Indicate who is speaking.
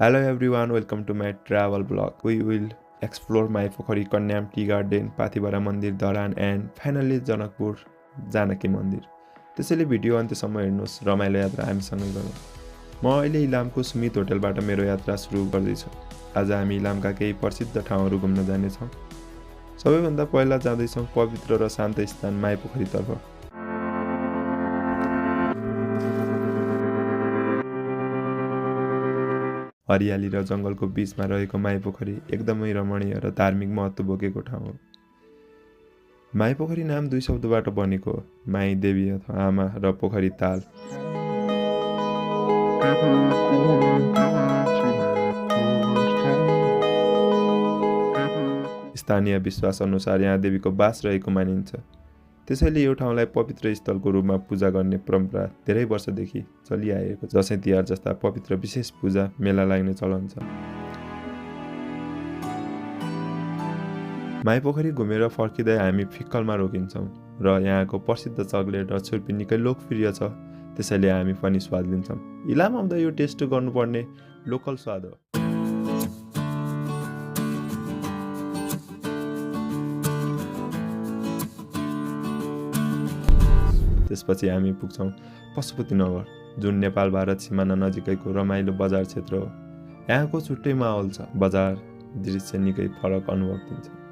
Speaker 1: Hello everyone, welcome to my travel blog. We will explore Maipokari, Kanyam Tea Garden, Pathibara Mandir, Dharan and finally Janakpur, Janaki Mandir. त्यसैले video अन्त्यसम्म हेर्नुहोस् रमाइलो यात्रा हामीसँगै गरौँ। म अहिले इलामको स्मित होटलबाट मेरो यात्रा सुरु गर्दैछु। आज हामी इलामका केही प्रसिद्ध ठाउँहरू घुम्न जानेछौँ। सबैभन्दा पहिला जाँदैछौँ पवित्र र शान्त स्थान माइपोखरीतर्फ। हरियाली र जङ्गलको बीचमा रहेको माइपोखरी एकदमै रमणीय र धार्मिक महत्त्व बोकेको ठाउँ हो। माइपोखरी नाम दुई शब्दबाट बनेको हो, माई देवी अथवा आमा र पोखरी ताल। स्थानीय विश्वास अनुसार यहाँ देवीको बास रहेको मानिन्छ। त्यसैले यो ठाउँलाई पवित्र स्थलको रूपमा पूजा गर्ने परम्परा धेरै वर्षदेखि चलिआएको छ। दशैं तिहार जस्ता पवित्र विशेष पूजा मेला लाग्ने चलन छ। माइपोखरी घुमेर फर्किँदै हामी फिक्कलमा रोकिन्छौँ र यहाँको प्रसिद्ध चकलेट र छुर्पी निकै लोकप्रिय छ, त्यसैले हामी पनि स्वाद लिन्छौँ। इलाम आउँदा यो टेस्ट गर्नुपर्ने लोकल स्वाद हो। त्यसपछि हामी पुग्छौँ पशुपतिनगर, जुन नेपाल भारत सिमाना नजिकैको रमाइलो बजार क्षेत्र हो। यहाँको छुट्टै माहौल छ, बजार दृश्य निकै फरक अनुभव दिन्छ।